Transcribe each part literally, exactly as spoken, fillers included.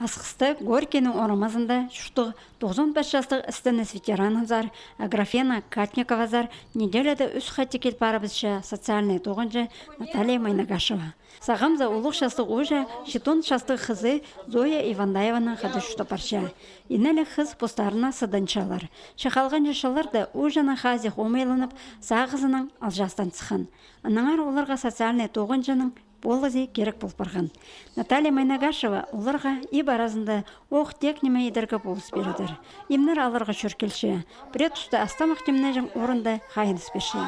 Асхыста Горькийнің орамазында чуртығ тоғызон пас частығ істеніс ветеранынзар Аграфена Катниковазар неделяда ӱс хати кил парыбысча социальный тоғынҷы Наталья Майнагашева. Сағам за улуғ частығ ууҷа читон частығ хызы Зоя Ивандаеванаң хада чуртап парча. Инеліг хыс постарына сыданчалар. Че халғанҷы чылларда ууҷанаң хазых омайланып, сағызынаң алҷаастаң сыххан. Аннаңар оларға социальный тоғынҷының полызы кирек пол парған. Наталья Майнагашева оларға иб аразында ох теек ниме идерге полыс пирдір. Имнер аларға чӧр килче. Пірее туста астамах тимнеҷең орында хайыныс пирче.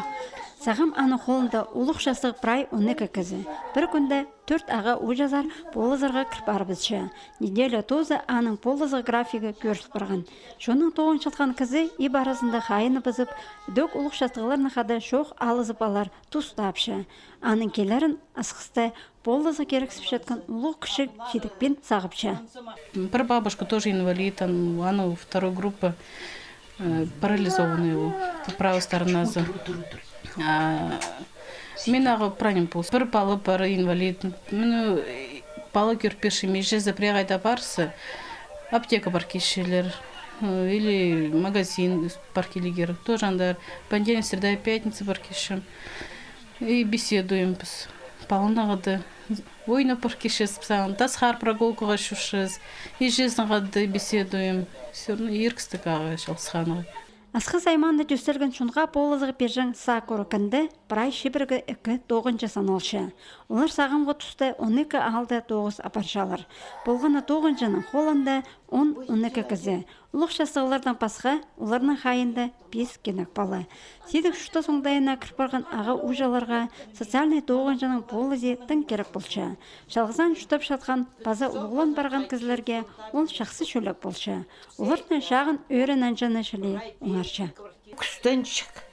Сағам аның холында улуғ частығ прай он ікі кізі. Пір кӱнде тӧрт аға ууҷазар полызарға кір парыбысча. Неделя тооза аның полызығ графигі кӧріл парған. Чонның тоғынчатхан кізі иб аразында хайынып ызып, ідӧк улуғ частығларнаң хада чоох алызып алар тус тапча. Аның килерін асхыста полызығ кирексіпчеткен улуғ кічіг чидікпин сағыпча. Пір бабушка тоже инвалид, ан-, аны второй группа, э, парализованный ол, правая стороназы. А, мин ағаа прайым полыс. Пір пала пар инвалид. Мин, э, пала кӧріп пирчем, иҷезі пірее хайда парза, аптека пар килчелер, э, или магазин пар килігер. Тоже андар понедельник, среда и пятница пар килчем. И беседуем піс. Паланаң хада ойнап пар килчебіс, піс ағаа тасхар прогулкаға чӧрчебіс. Иҷезінең хада беседуем. Всё равно иріксіг ағаа чалғысханға. Асхыс аймаанда тӧстелген чонға полызығ пирҷең Сакура кінде прай чибіргі ікі тоғынҷы саналча. Олар сағамғы туста он ікі аалда тоғыс апарчалар. Полған на тоғынҷының холында он, он ікі кізі. Улуғ частығлардаң пасха, оларның хайиинда пис кенек пала. Сидік чуртас оңдайына кір парған аға ууҷаларға социальный тоғынҷының полызы тың кирек полча. Чалғызаан чуртапчатхан паза улуғлан парған кізілерге ол чахсы чӧлек полча. Оларны чағын ӧӧрен анҷаны чіли оңарча. Кӱстенҷік.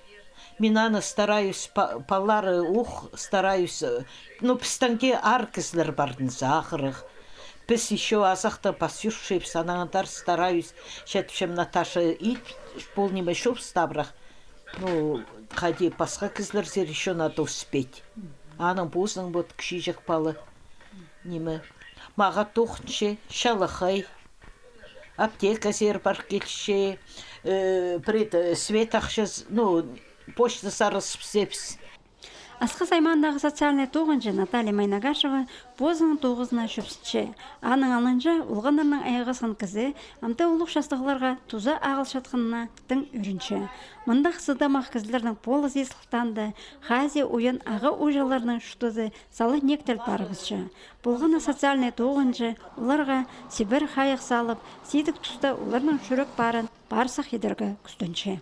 Мин аны стараюсь, па-, палалары ух стараюсь, э, ну, пістің дее аар кізілер пар ниме, сағырығ. Піс ещё азахтаң пас чӧрчебіс, анаң андар стараюсь, читіпчем, Наташа, ит, пол ниме чӧріс табырах. Ну, хайди пасха кізілерзер ещё надо успеть. Аның позының вот кічіҷек пала. Ниме, мағаа тоғынча, чалахай. Аптеказар пар килче, э, пред, э, свет ахчазы, ну, почтазар ызыбысчабыс. Асхыс аймаандағы социальный тоғынҷы Наталья Майнагашева позының тоғызына чӧпсінче. Аның алнынҷа олғаннарнаң айғасхан кізі амды улуғ частығларға туза ағылчатханына тың ӧрінче. Мындағ сыдамах кізілернің полызы сылтаанда хазии уян аға ууҷаларның чуртазы сала никтел парыбысча. Полған на социальный тоғынҷы оларға чибер хайығ салып, сидік туста оларның чӱрек парын парсах идерге кӱстенче.